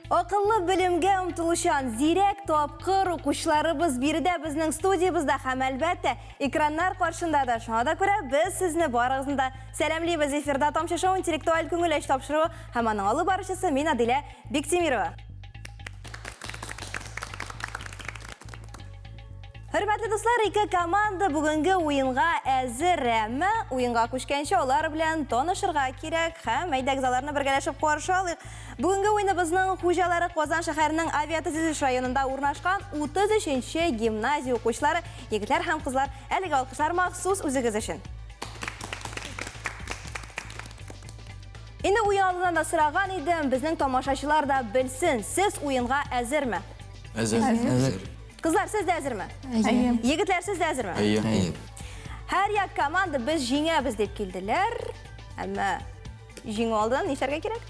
Акыллы белемгә омтылучан, зирәк, тапкыр укучыларыбыз биредә безнең студиябездә һәм, әлбәттә, экраннар каршында да. Шуңа да күрә без сезне барыгызны да сәламлибез. Эфирда Тамчы шоу интеллектуаль күңел ач тапшыруы һәм аның алып баручысы мин Адилә Биктимирова. Хөрмәтле дуслар, ике команда бүгенге уенга әзер, әмма уенга күчкәнче алар белән танышырга кирәк һәм әйдәгез аларны бергәләшеп каршы алыйк. Бүгенге уеныбызның хуҗалары Казан шәһәренең Авиатөзелеш районында урнашкан 33 нче гимназия укучылары, егетләр һәм кызлар, әлеге алкышлар махсус үзегез өчен. Инде уен алдыннан да сораган идем, безнең тамашачылар да белсен, сез уенга әзерме? Әзер. Әзер. Кызлар, сез дә әзерме? Әйе. Егетләр, сез дә әзерме? Әйе. Әйе. Һәр як команда без җиңәбез дип килделәр. Әмма җиңү алдыннан нишләргә кирәк?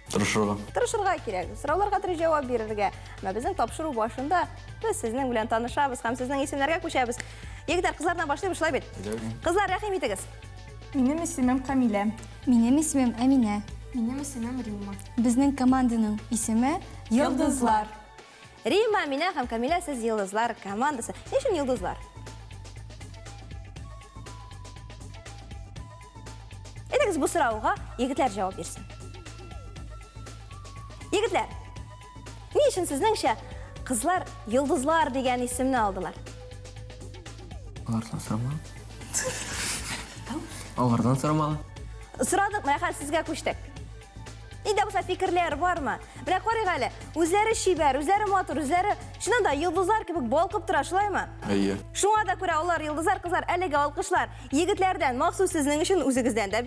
Тырышырга. Тырышырга кирәк. Сорауларга дөрес җавап бирергә. Әмма безнең тапшыру башында без сезнең белән танышабыз һәм сезнең исемнәргә күчәбез. Егетләр, кызлардан башлыйбыз, шулай бит? Кызлар, рәхим итегез. Минем исемем Камилә. Минем исемем Әминә. Минем исемем Римма. Безнең команданың исеме Йолдызлар. Римма, Әминә һәм Камилә, сез Йолдызлар командасы. Ни өчен Йолдызлар? Әйдәгез бу сорауга егетләр җавап бирсен. Егетләр, ни өчен сезнеңчә кызлар Йолдызлар дигән исемне алдылар? Алардан сорамалы. Алардан сорамалы. Сорадык, менә хәзер сезгә күчтек. Ни дә булса фикерләр бармы? Менә карыйк әле, үзләре чибәр, үзләре матур, үзләре чыннан да йолдызлар кебек балкып тора, шулаймы? Әйе. Шуңа да күрә алар йолдызлар, кызлар, әлеге алкышлар егетләрдән, махсус сезнең өчен үзегездән дә.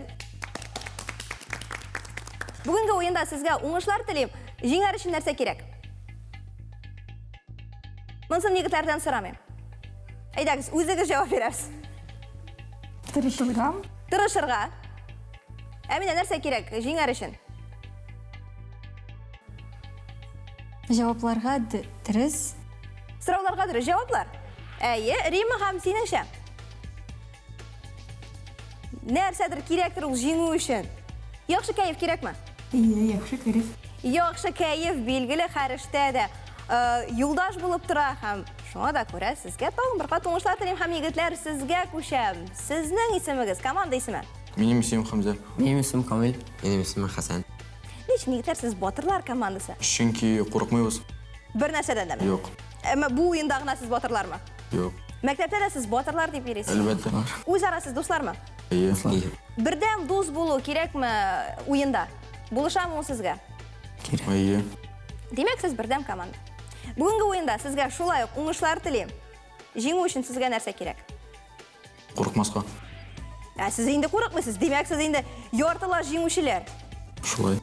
Бүгенге уенда сезгә уңышлар телим. Җиңәр өчен нәрсә кирәк? Монысын егетләрдән сорамыйм. Әйдәгез, үзегез җавап бирәсез. Тырышырга. Тырышырга. Әминә, нәрсә кирәк җиңәр өчен? Җавапларга дөрес. Сорауларга дөрес җаваплар. Әйе, Рима һәм синеңчә? Нәрсәдер кирәктер ул җиңү өчен. Яхшы кәеф кирәкме? Әйе, яхшы кәеф. Яхшы кәеф билгеле һәр эштә дә э, юлдаш булып тора һәм шуңа да күрә сезгә тагын бер кат уңышлар телим һәм егетләр сезгә күчәм. Сезнең исемегез, команда исеме? Минем исемем Хәмзә. Минем исемем Камил. Минем исемем Хәсән. Ни өчен егетләр сез батырлар командасы? Чөнки курыкмыйбыз. Бер нәрсәдән дәме? Юк. Әмма бу уенда гына сез батырлармы? Юк. Мәктәптә дә сез батырлар дип йөрисез? Әлбәттә. Үзара сез дуслармы? Әйе. Әйе. Бердәм дус булу кирәкме уенда? Булышамы ул сезгә? Кирәк. Әйе. Димәк, сез бердәм команда. Бүгенге уенда сезгә шулай ук уңышлар телим. Җиңү өчен сезгә нәрсә кирәк? Курыкмаска. Ә сез инде курыкмыйсыз. Димәк, сез инде яртылаш җиңүчеләр. Шулай.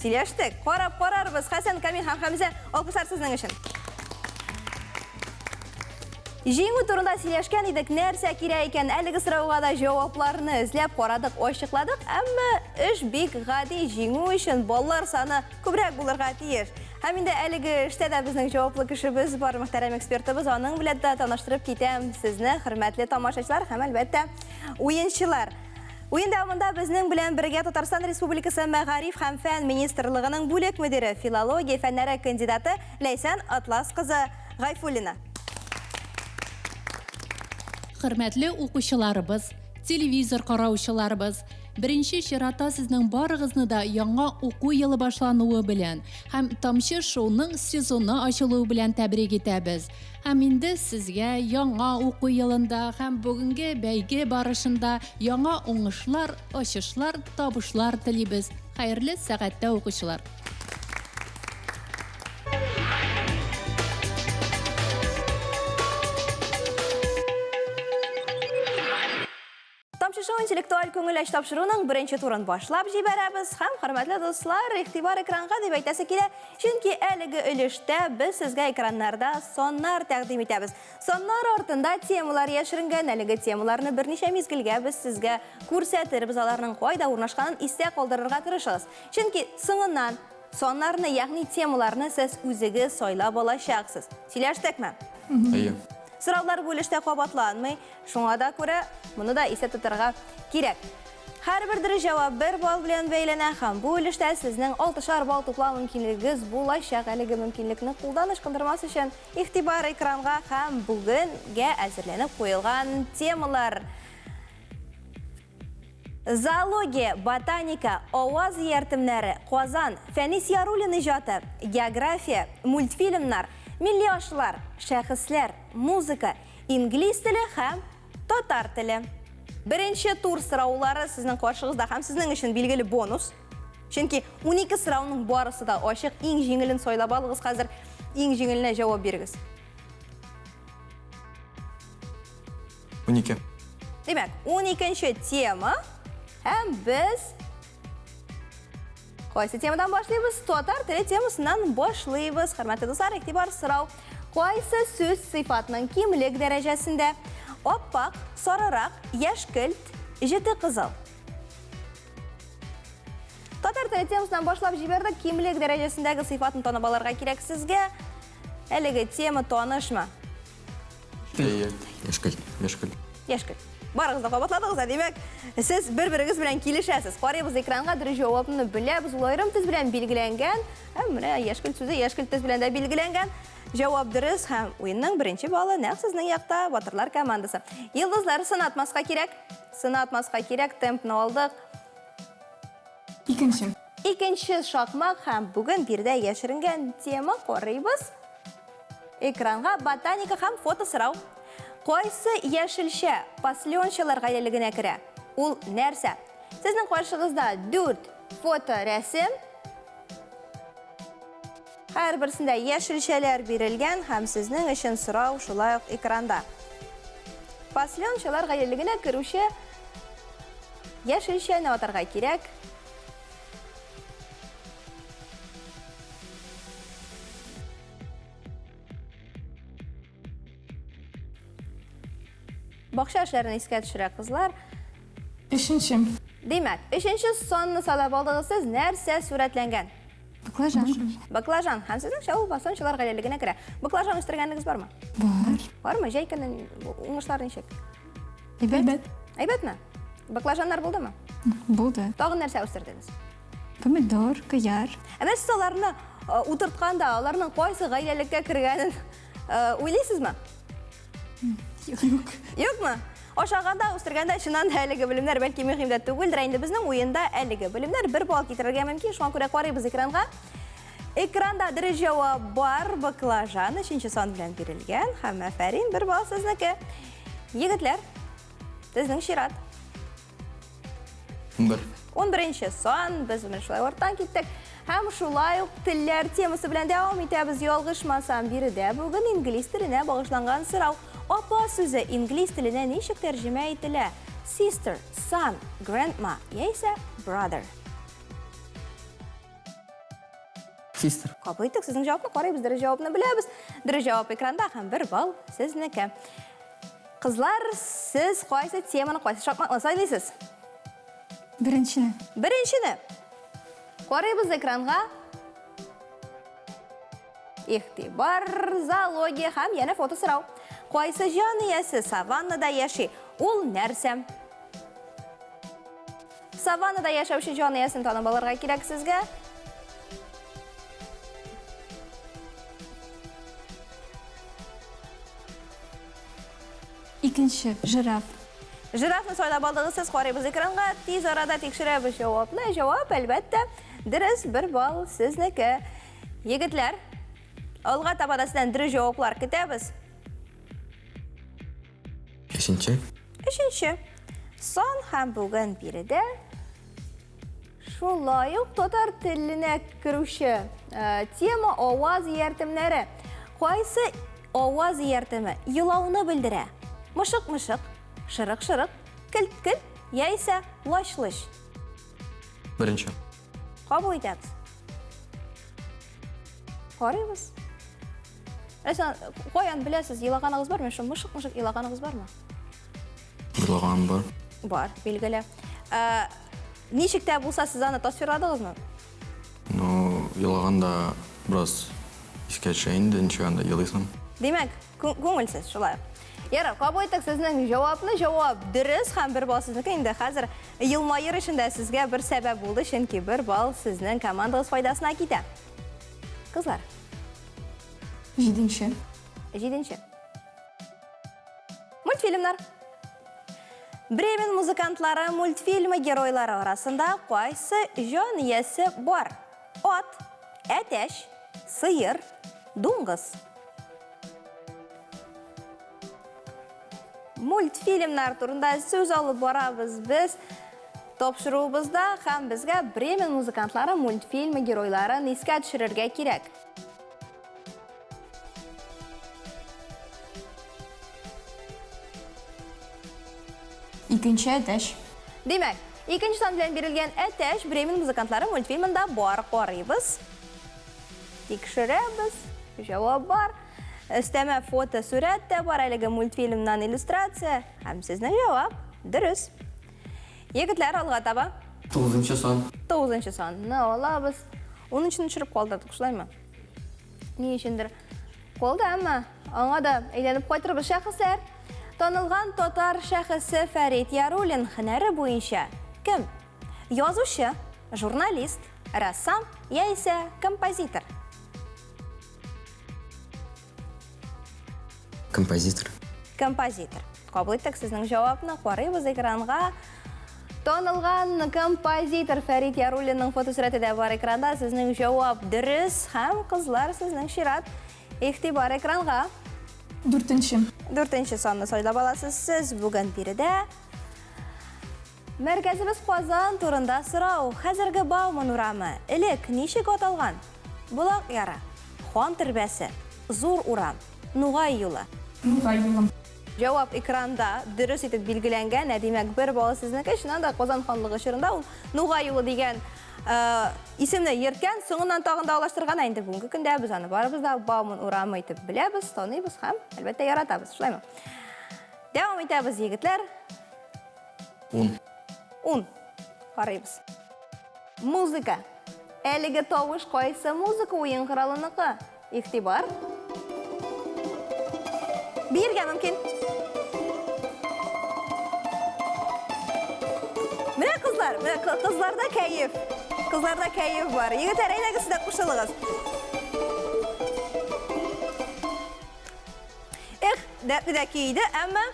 Сөйләштек. Карап карарбыз. Хәсән, Камил һәм Хәмзә, алкышлар сезнең өчен. Җиңү турында сөйләшкән идек, нәрсә кирәк икән? Әлеге сорауга да җавапларны эзләп карадык, ачыкладык. Әмма эш бик гади. Җиңү өчен баллар саны күбрәк булырга тиеш. Һәм инде әлеге эштә дә безнең җаваплы кешебез бар, мөхтәрәм экспертыбыз. Аның белән дә таныштырып китәм сезне, хөрмәтле тамашачылар һәм, әлбәттә, уенчылар. Уен дәвамында безнең белән бергә Татарстан Республикасы Мәгариф һәм фән министрлыгының бүлек мөдире, филология фәннәре кандидаты Ләйсән Атлас кызы Гайфуллина. Хөрмәтле укучыларыбыз, телевизор караучыларыбыз, беренче чиратта сезнең барыгызны да яңа уку елы башлануы белән һәм Тамчы шоуның сезоны ачылуы белән тәбрик итәбез. Һәм инде сезгә яңа уку елында һәм бүгенге бәйге барышында яңа уңышлар, ачышлар, табышлар телибез. Хәерле сәгатьтә, укучылар! Тамчы шоу интеллектуаль күңел ач тапшыруның беренче турын башлап җибәрәбез һәм хөрмәтле дуслар, игътибар экранга дип әйтәсе килә, чөнки әлеге өлештә без сезгә экраннарда саннар тәкъдим итәбез. Саннар артында темалар яшеренгән, әлеге темаларны берничә мизгелгә без сезгә күрсәтербез, аларның кайда урнашканын истә калдырырга тырышыгыз. Чөнки соңыннан саннарны, ягъни темаларны сез үзегез сайлап алачаксыз. Сөйләштекме? Әйе. Сораулар бу өлештә кабатланмый. Шуңа да күрә моны да истә тотарга кирәк. Һәрбер дөрес җавап бер балл белән бәйләнә һәм бу өлештә сезнең алтышар балл туплау мөмкинлегегез булачак. Әлеге мөмкинлекне кулдан ычкындырмас өчен игътибар экранга һәм бүгенгә әзерләнеп куелган темалар. Зоология, ботаника, аваз ияртемнәре, Казан, Фәнис Яруллин иҗаты, география, мультфильмнар, милли ашлар, шәхесләр, музыка, инглиз теле һәм татар теле. Беренче тур сораулары сезнең каршыгызда һәм сезнең өчен билгеле бонус. Чөнки 12 сорауның барысы да ачык, иң җиңелен сайлап алыгыз хәзер, иң җиңеленә җавап бирегез. 12. Димәк, 12 тема һәм без кайсы темадан башлыйбыз? Татар теле темасыннан башлыйбыз. Хөрмәтле дуслар, игътибар сорау. Кайсы сүз сыйфатның кимлек дәрәҗәсендә? Аппак, сарырак, яшькелт, җете кызыл. Татар теле темасыннан башлап җибәрдек. Кимлек дәрәҗәсендәге сыйфатын танып алырга кирәк сезгә. Әлеге тема танышмы? Әйе. Яшькелт. Яшькелт. Яшькелт. Барыгыз да кабатладыгыз, ә димәк, сез бер-берегез белән килешәсез. Карыйбыз экранга, дөрес җавапны беләбез. Ул аерым төс белән билгеләнгән. Һәм менә яшькелт сүзе яшькелт төс белән дә билгеләнгән. Җавап дөрес һәм уенның беренче баллы нәкъ сезнең якта, Батырлар командасы. Йолдызлар сынатмаска кирәк. Сынатмаска кирәк, темпны алдык. Икенче. Икенче шакмак һәм бүген биредә яшеренгән тема карыйбыз. Экранга ботаника һәм фото сорау. Кайсы яшелчә пасленчалар гаиләлегенә керә? Ул нәрсә? Сезнең каршыгызда 4 фото рәсем. Һәрберсендә яшелчәләр бирелгән һәм сезнең өчен сорау шулай ук экранда. Пасленчалар гаиләлегенә керүче яшелчәне атарга кирәк. Бакча эшләрен искә төшерә кызлар. Өченче. Димәк, өченче санны сайлап алдыгыз сез. Нәрсә сурәтләнгән? Баклажан. Баклажан. Һәм сезнеңчә ул басончылар гаиләлегенә керә. Баклажан үстергәнегез бармы? Бар. Бармы? Җәй көне уңышлар ничек? Әйбәт. Әйбәтме? Баклажаннар булдымы? Булды. Тагын нәрсә үстердегез? Помидор, кыяр. Ә менә сез аларны э, утыртканда, аларның кайсы гаиләлеккә кергәнен э, уйлыйсызмы? Юк. Юкмы? Ашаганда, үстергәндә чыннан да әлеге белемнәр бәлки мөһим дә түгелдер. Ә инде безнең уенда әлеге белемнәр бер балл китерергә мөмкин. Шуңа күрә карыйбыз экранга. Экранда дөрес җавап бар. Баклажан өченче сан белән бирелгән. Һәм афәрин, бер балл сезнеке. Егетләр, сезнең чират. 11. 11 сан, без менә шулай арттан киттек. Һәм шулай ук телләр темасы белән дәвам итәбез. Ялгышмасам, биредә бүген инглиз теленә багышланган сорау. Апа сүзе инглиз теленә ничек тәрҗемә ителә? Sister, son, grandma яисә brother. Sister. Кабул иттек сезнең җавапны, карыйбыз, дөрес җавапны беләбез. Дөрес җавап экранда һәм бер балл сезнеке. Кызлар, сез кайсы теманы, кайсы шакмакны сайлыйсыз? Беренчене. Беренчене. Карыйбыз экранга. Игътибар, зоология һәм янә фото сорау. Кайсы җан иясе саваннада яши? Ул нәрсә? Саваннада яшәүче җан иясен танып алырга кирәк сезгә. Икенче, жираф. Жирафны сайлап алдыгыз сез, карыйбыз экранга. Тиз арада тикшерәбез җавапны. Җавап, әлбәттә, дөрес, бер балл сезнеке. Егетләр, алга таба да сездән дөрес җаваплар көтәбез. Өченче. Өченче. Сан һәм бүген биредә Шулай ук татар теленә керүче э, тема аваз ияртемнәре. Кайсы аваз ияртеме елауны белдерә? Мышык-мышык, шырык-шырык, келт-келт яисә лач-лыч. Беренче. Кабул итәбез. Карыйбыз. Рәсән, каян беләсез, елаганыгыз бармы? Шул мышык-мышык елаганыгыз бармы? Елаганым бар. Бар, билгеле. Ә, ничек тә булса сез аны тасвирладыгызмы? Ну, елаганда бераз искә төшә инде, ничек анда елыйсың. Димәк, күңелсез шулай. Ярар, кабул иттек сезнең җавапны. Җавап дөрес һәм бер балл сезнеке. Инде хәзер елмаер өчен дә сезгә бер сәбәп булды, чөнки бер балл сезнең командагыз файдасына китә. Кызлар. Җиденче. Җиденче. Мультфильмнар. Бремен музыкантлары мультфильмы геройлары арасында кайсы җан иясе бар? Ат, әтәч, сыер, дуңгыз. Мультфильмнар турында сүз алып барабыз без тапшыруыбызда һәм безгә Бремен музыкантлары мультфильмы геройларын искә төшерергә кирәк. Икенче әтәч. Димәк, икенче сан белән бирелгән әтәч Бремен музыкантлары мультфильмында бар. Карыйбыз. Тикшерәбез. Җавап бар. Өстәмә фото сурәт тә бар әлеге мультфильмнан иллюстрация. Һәм сезнең җавап дөрес. Егетләр, алга таба. Тугызынчы сан. Тугызынчы санны алабыз. Унынчыны төшереп калдырдык, шулаймы? Ни өчендер калды, әмма аңа да әйләнеп кайтырбыз. Шәхесләр. Танылган татар шәхесе Фәрит Яруллин һөнәре буенча кем? Язучы, журналист, рәссам яисә композитор? Композитор. Композитор. Кабул иттек сезнең җавапны. Карыйбыз экранга. Танылган композитор Фәрит Яруллинның фотосурәте дә бар экранда. Сезнең җавап дөрес һәм кызлар сезнең чират. Игътибар экранга. Дүртенче. Дүртенче санны сайлап аласыз сез бүген биредә. Мәркәзебез Казан турында сорау. Хәзерге Бауман урамы элек ничек аталган? Болак яры, Хан төрбәсе, Зур урам, Нугай юлы. Нугай юлы. Җавап экранда дөрес итеп билгеләнгән, ә димәк, бер балл сезнеке. Чыннан да, Казан ханлыгы чорында ул Нугай юлы дигән исемне йөрткән, соңыннан тагын да алыштырган. Ә инде бүгенге көндә без аны барыбыз да Бауман урамы итеп беләбез, таныйбыз һәм, әлбәттә, яратабыз. Шулаймы? Дәвам итәбез, егетләр. Ун. Ун. Карыйбыз. Музыка. Әлеге тавыш кайсы музыка уен коралыныкы? Игътибар. Биергә мөмкин. Менә кызлар, менә кызларда кәеф. Кызларда кәеф бар. Егетләр, әйдәгез сез дә кушылыгыз. Эх, дәртле дә көй иде, әмма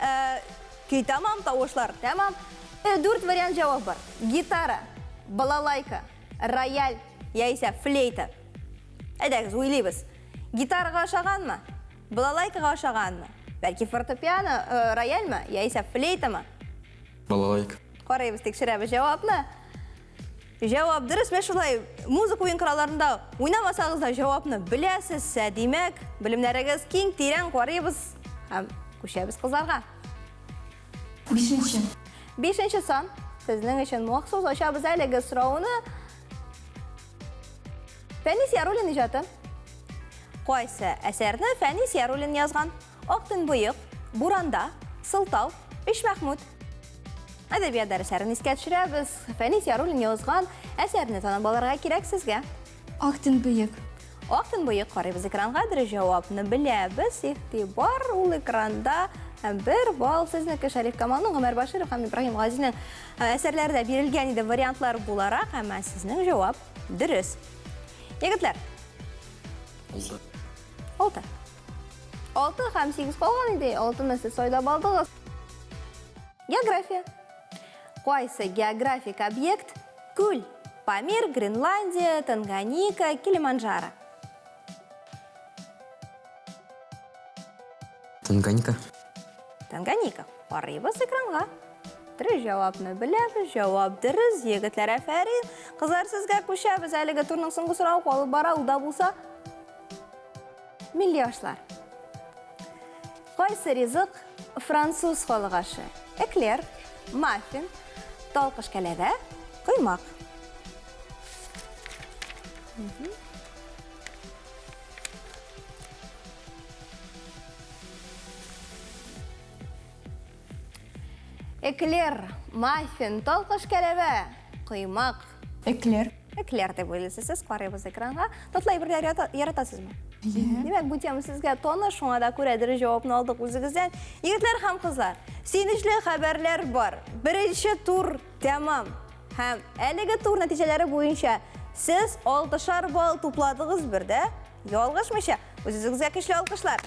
э, Көй тәмам, тавышлар тәмам. Э, дүрт вариант җавап бар. Гитара, балалайка, рояль яисә флейта. Әйдәгез, уйлыйбыз. Гитарага ошаганмы? Балалайкага ошаганмы? Бәлки фортепиано, э, рояльме яисә флейтамы? Балалайка. Карыйбыз, тикшерәбез җавапны. Җавап дөрес, менә шулай музыка уен коралларында уйнамасагыз да җавапны беләсез. Ә, димәк, белемнәрегез киң, тирән, карыйбыз һәм күчәбез кызларга. Бишенче. Бишенче сан. Сезнең өчен махсус ачабыз әлеге сорауны. Фәнис Яруллин иҗаты. Кайсы әсәрне Фәнис Яруллин язган? Ак төнбоек, Буранда, Сылтау, Өч Мәхмүт. Әдәбият дәресләрен искә төшерәбез. Фәнис Яруллин язган әсәрне танып алырга кирәк сезгә. Ак төнбоек. Ак төнбоек карыйбыз экранга, дөрес җавапны беләбез. Игътибар, ул экранда бер балл сезнеке. Шәриф Камалның, Гомәр Баширов һәм Ибраһим Газинең әсәрләре дә бирелгән иде вариантлар буларак, әмма сезнең җавап дөрес. Егетләр. Алты. Алты. Алты һәм сигез калган иде. Алтыны сез сайлап алдыгыз. География. Кайсы географик объект күл? Памир, Гренландия, Танганьика, Килиманджаро. Танганьика. Танганьика. Карыйбыз экранга. Дөрес җавапны беләбез, җавап дөрес, егетләр афәрин. Кызлар, сезгә күчәбез. Әлеге турның соңгы соравы калып бара, ул да булса Милли ашлар. Кайсы ризык француз халык ашы? Эклер, маффин, талкыш кәләвә, коймак. Эклер, маффин, талкыш кәләвә, коймак. Эклер. Эклер дип уйлыйсыз сез, карыйбыз экранга. Татлы әйберләр яратасызмы? Димәк, бу тема сезгә таныш, шуңа да күрә дөрес җавапны алдык үзегездән. Егетләр һәм кызлар, сөенечле хәбәрләр бар. Беренче тур тәмам. Һәм әлеге тур нәтиҗәләре буенча сез алтышар балл тупладыгыз бер дә ялгышмыйча. Үз-үзегезгә көчле алкышлар.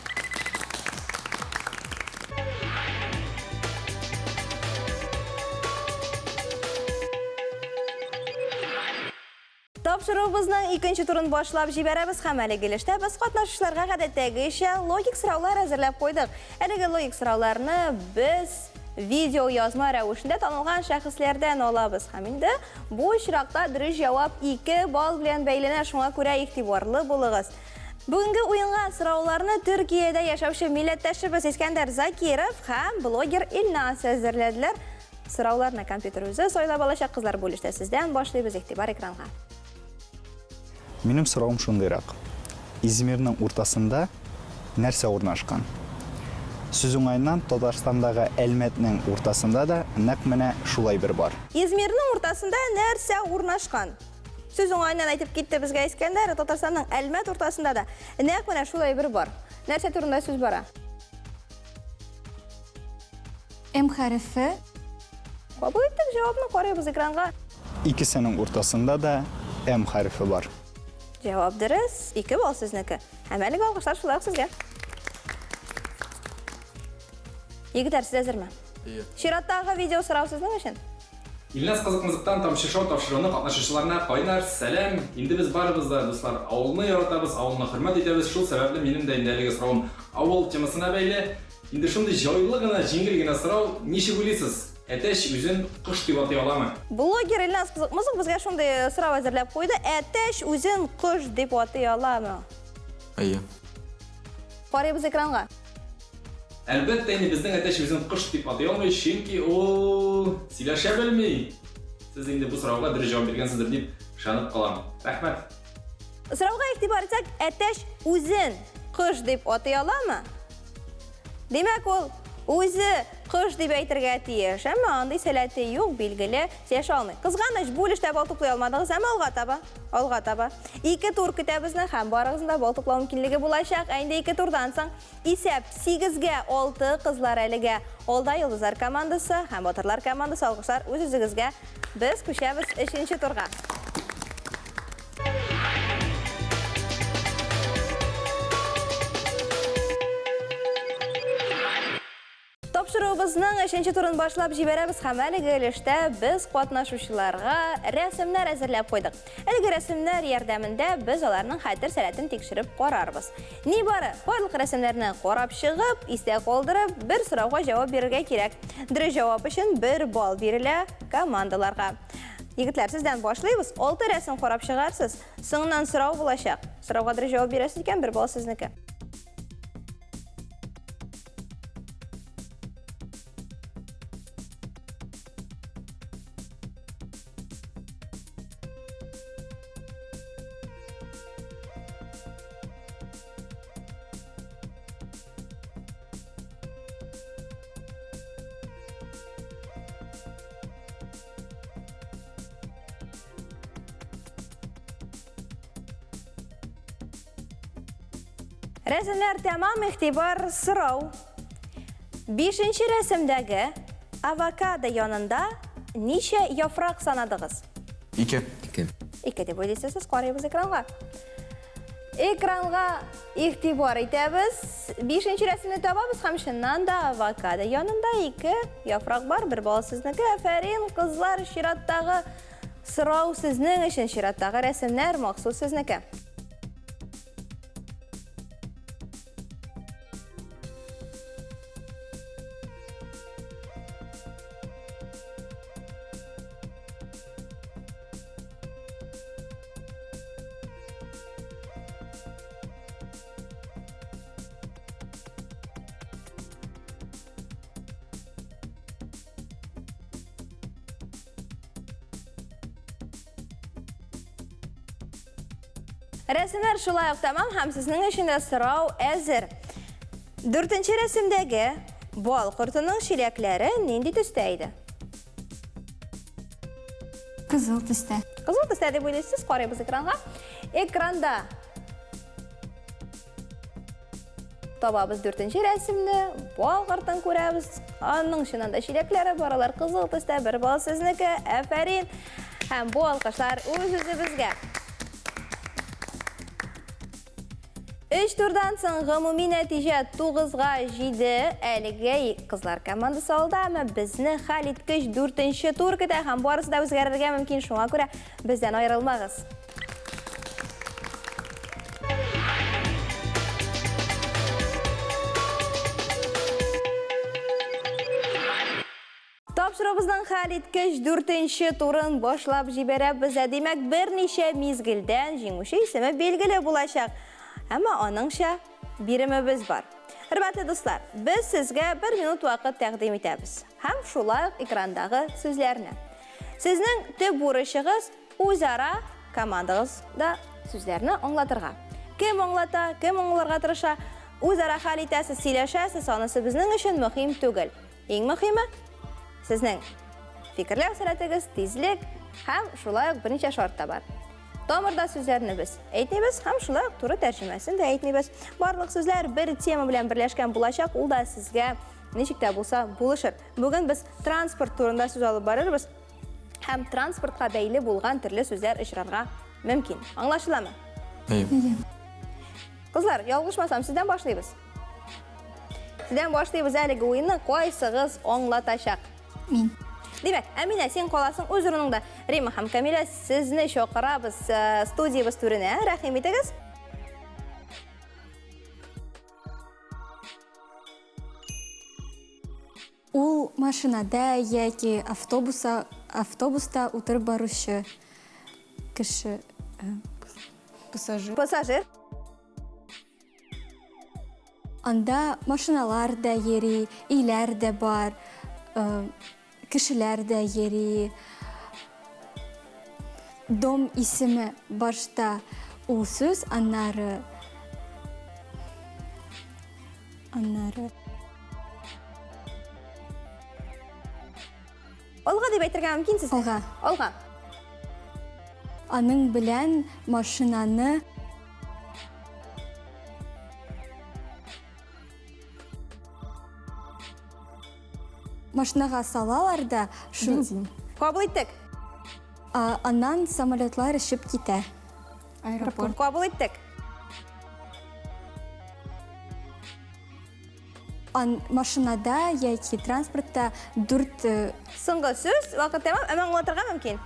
Тапшыруыбызның икенче турын башлап җибәрәбез һәм әлеге өлештә без катнашучыларга гадәттәгечә логик сораулар әзерләп куйдык. Әлеге логик сорауларны без видео язма рәвешендә танылган шәхесләрдән алабыз. Һәм инде бу очракта дөрес җавап 2 балл белән бәйләнә, шуңа күрә игътибарлы булыгыз. Бүгенге уенга сорауларны Төркиядә яшәүче милләттәшебез Искәндәр Закиров һәм блогер Илназ әзерләделәр. Сорауларны компьютер үзе сайлап алачак. Кызлар, бу өлештә сездән башлыйбыз. Игътибар экранга. Минем соравым шундыйрак. Измирның уртасында нәрсә урнашкан? Сүз уңаеннан, Татарстандагы Әлмәтнең уртасында да нәкъ менә шулай бер бар. Измирның уртасында нәрсә урнашкан? Сүз уңаеннан әйтеп китте безгә Искәндәр, Татарстанның Әлмәт уртасында да нәкъ менә шулай бер бар. Нәрсә турында сүз бара? М хәрефе. Кабул иттек җавапны, карыйбыз экранга. Икесенең уртасында да М хәрефе бар. Җавап дөрес, 2 балл сезнеке. Һәм әлеге алкышлар шулай ук сезгә. Егетләр, сез әзерме? Әйе. Чираттагы видео сорау сезнең өчен. Илназ Кызык-мызыктан Тамчы шоу тапшыруының катнашучыларына кайнар сәлам! Инде без барыбыз да, дуслар, авылны яратабыз, авылны хөрмәт итәбез. Шул сәбәпле минем дә инде әлеге соравым авыл темасына бәйле. Инде шундый җайлы гына, җиңел генә сорау, ничек уйлыйсыз, әтәч үзен кош дип атый аламы? Блогер Илназ Кызыкмызык безгә шундый сорау әзерләп куйды, әтәч үзен кош дип атый аламы? Әйе. Карыйбыз экранга. Әлбәттә инде безнең әтәч үзен кош дип атый алмый, чөнки ул сөйләшә белми. Сез инде бу сорауга дөрес җавап биргәнсездер дип ышанып калам. Рәхмәт. Сорауга игътибар итсәк, әтәч үзен кош дип атый аламы? Димәк, ул үзе кош дип әйтергә тиеш, әмма андый сәләте юк, билгеле, сөйләшә алмый. Кызганыч, бу өлештә бал туплый алмадыгыз, әмма алга таба, алга таба. Ике тур көтә безне һәм барыгызның да бал туплау мөмкинлеге булачак. Ә инде ике турдан соң исәп 8-гә 6, кызлар әлегә алда, Йолдызлар командасы һәм Батырлар командасы. Алкышлар үз-үзегезгә. Без күчәбез өченче турга. Тапшыруыбызның өченче турын башлап җибәрәбез һәм әлеге өлештә без катнашучыларга рәсемнәр әзерләп куйдык. Әлеге рәсемнәр ярдәмендә без аларның хәтер сәләтен тикшереп карарбыз. Нибары барлык рәсемнәрне карап чыгып, истә калдырып, бер сорауга җавап бирергә кирәк. Дөрес җавап өчен бер балл бирелә командаларга. Егетләр, сездән башлыйбыз. Алты рәсем карап чыгарсыз. Соңыннан сорау булачак. Сорауга дөрес җавап бирәсез икән, бер балл сезнеке. Рәсемнәр тәмам, игътибар, сорау. Бишенче рәсемдәге авокадо янында ничә яфрак санадыгыз? Ике. Ике. Ике дип уйлыйсыз сез, карыйбыз экранга. Экранга игътибар итәбез. Бишенче рәсемне табабыз һәм чыннан да авокадо янында ике яфрак бар, бер балл сезнеке. Афәрин, кызлар, чираттагы сорау сезнең өчен, чираттагы рәсемнәр махсус сезнеке. Рәсемнәр шулай ук тәмам һәм сезнең өчен дә сорау әзер. Дүртенче рәсемдәге бал кортының чиләкләре нинди төстә иде? Кызыл төстә. Кызыл төстә дип уйлыйсыз, карыйбыз экранга. Экранда. Табабыз дүртенче рәсемне, бал кортын күрәбез. Аның чыннан да чиләкләре бар, алар кызыл төстә, бер бал сезнеке. Афәрин! Һәм бу алкышлар үз-үзебезгә. Өч турдан соң гомуми нәтиҗә 9-га 7. Әлегә кызлар командасы алда, әмма безне хәл иткеч дүртенче тур көтә һәм барысы да үзгәрергә мөмкин. Шуңа күрә бездән аерылмагыз. Тапшыруыбызның хәл иткеч дүртенче турын башлап җибәрәбез. Ә димәк, берничә мизгелдән җиңүче исеме билгеле булачак. Әмма аныңча биремебез бар. Хөрмәтле дуслар, без сезгә бер минут вакыт тәкъдим итәбез. Һәм шулай ук экрандагы сүзләрне. Сезнең төп бурычыгыз үзара командагызда сүзләрне аңлатырга. Кем аңлата, кем аңларга тырыша, үзара хәл итәсез, сөйләшәсез, анысы безнең өчен мөһим түгел. Иң мөһиме, сезнең фикерләү сәләтегез, тизлек һәм шулай ук берничә шарт та бар. Тамырда сүзләрне без әйтмибез һәм шулай ук туры тәрҗемәсен дә әйтмибез. Барлык сүзләр бер тема белән берләшкән булачак, ул да сезгә ничек тә булса булышыр. Бүген без транспорт турында сүз алып барырбыз һәм транспортка бәйле булган төрле сүзләр очрарга мөмкин. Аңлашыламы? Әйе. Кызлар, ялгышмасам, сездән башлыйбыз. Сездән башлыйбыз әлеге уенны кайсыгыз аңлатачак? Мин. Димәк, Әминә, син каласың үз урыныңда. Рима һәм Камилә, сезне чакырабыз э, студиябез түренә. Рәхим итегез. Ул машинада яки автобуса, автобуста утырып баручы кеше. Э, Пассажир. Пассажир. Анда машиналар да йөри, өйләр дә бар, э, кешеләр дә йөри. Дом исеме башта ул сүз, аннары аннары Алга дип әйтергә мөмкинсез. Алга. Алга. Аның белән машинаны машинага салалар да, шу Бензин. Кабул иттек. А, аннан самолетлар очып китә. Аэропорт. Кабул иттек. Ан, машинада яки транспортта дүрт э, Соңгы сүз, вакыт тәмам, әмма аңлатырга мөмкин.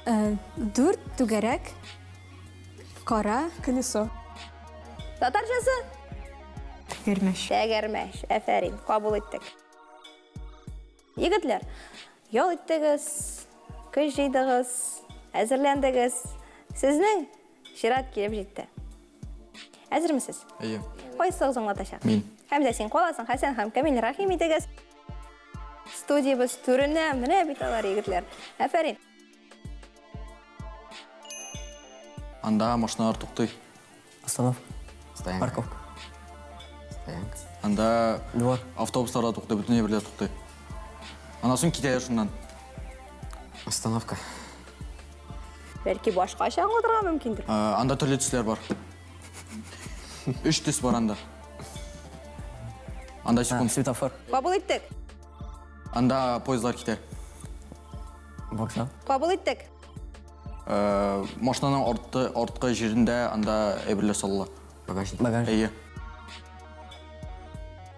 э, дүрт түгәрәк кара Колесо. Татарчасы? Тәгәрмәч. Тәгәрмәч. Әфәрин, кабул иттек. Егетләр, ял иттегез, көч җыйдыгыз, әзерләндегез. Сезнең чират килеп җитте. Әзермесез? Әйе. Кайсыгыз аңлатачак? Мин. Хәмзә, син каласың, Хәсән һәм Камил, рәхим итегез. Студиябез түренә менә бит алар, егетләр. Әфәрин. Анда машиналар туктый. Остановка. Стоянка. Парковка. Стоянка. Анда Двор. автобуслар да туктый, бөтен әйберләр туктый. Аннан соң китәләр шуннан. Остановка. Бәлки башкача аңлатырга мөмкиндер. Э, Анда төрле төсләр бар. Өч төс бар анда. Анда секунд. Светофор. Кабул иттек. Анда поездлар китә. Вокзал. Кабул иттек. Э, Машинаның арты, арткы җирендә анда әйберләр салыла. Багажник. Багажник. Әйе.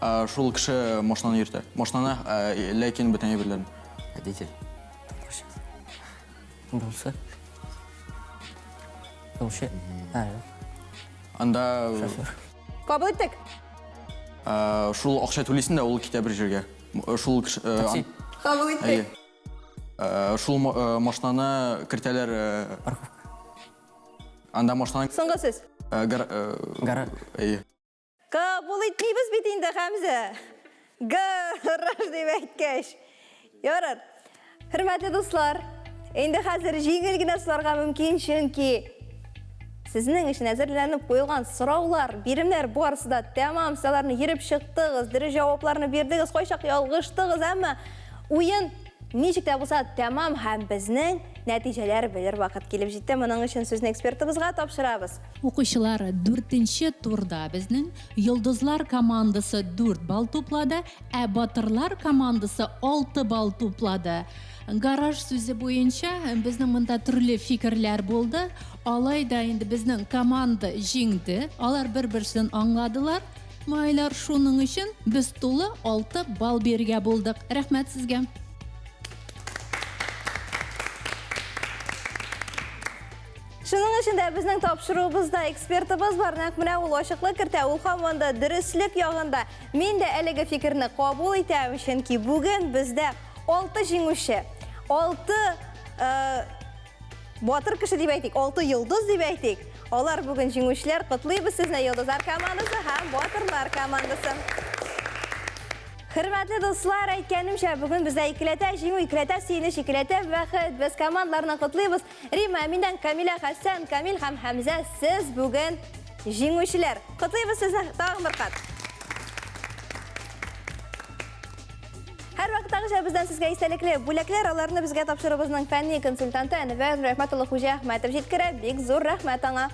Э, Шул кеше машинаны йөртә. Машинаны, э, ләкин бөтен әйберләрен. Водитель. Юлчы. Юлчы. А, юк. Анда Шофер. Кабул иттек. э, шул акча түлисең дә ул китә бер җиргә. М- Шул кеше э, Такси. ан- Кабул иттек. Әйе. Э, Шул ма- э, машинаны кертәләр. э, Парковка. Анда машинаны Соңгы сүз. э, гар- э, Гараж. Әйе. Кабул итмибез бит инде, Хәмзә. Гараж дип әйткәч. Ярар. Хөрмәтле дуслар, инде хәзер җиңел генә сорарга мөмкин, чөнки сезнең өчен әзерләнеп куелган сораулар, биремнәр барысы да тәмам, сез аларны йөреп чыктыгыз, дөрес җавапларны бирдегез, кайчак ялгыштыгыз, әмма уен ничек тә булса тәмам һәм безнең нәтиҗәләр белер вакыт килеп җитте. Моның өчен сүзне экспертыбызга тапшырабыз. Укучылар, дүртенче турда безнең Йолдызлар командасы 4 балл туплады, ә Батырлар командасы 6 балл туплады. Гараж сүзе буенча безнең монда төрле фикерләр булды. Алай да инде безнең команда җиңде. Алар бер-берсен аңладылар. Майлар, шуның өчен без тулы 6 балл бирергә булдык. Рәхмәт сезгә. Шуның өчен дә безнең тапшыруыбызда экспертыбыз бар. Нәкъ менә ул ачыклык кертә, ул һаман да дөреслек ягында. Мин дә әлеге фикерне кабул итәм, чөнки бүген бездә 6 җиңүче, 6 батыр кеше дип әйтик, 6 йолдыз дип әйтик. Алар бүген җиңүчеләр. Котлыйбыз сезне, Йолдызлар командасы һәм Батырлар командасы. Хөрмәтле дуслар, әйткәнемчә, бүген бездә икеләтә җиңү, икеләтә сөенеч, икеләтә бәхет. Без командаларны котлыйбыз. Рима, Әминән, Камилә, Хәсән, Камил һәм Хәмзә, сез бүген җиңүчеләр. Котлыйбыз сезне тагын бер кат. Һәрвакыттагыча бездән сезгә истәлекле бүләкләр, аларны безгә тапшыруыбызның фәнни консультанты Әнвәр Рәхмәт улы Хуҗа Әхмәтов җиткерә. Бик зур рәхмәт аңа.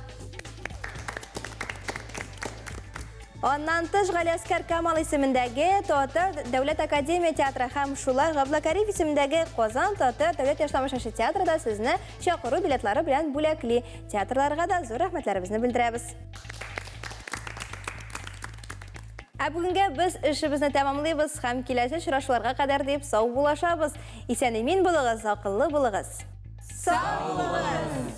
Аннан тыш Галиәскәр Камал исемендәге Татар дәүләт академия театры һәм шулай Габдулла Кариев исемендәге Казан татар дәүләт яшь тамашачы театры да сезне чакыру билетлары белән бүләкли. Театрларга да зур рәхмәтләребезне белдерәбез. Ә бүгенгә без эшебезне тәмамлыйбыз һәм киләсе очрашуларга кадәр дип саубуллашабыз. Исән-имин булыгыз, акыллы булыгыз. Сау булыгыз!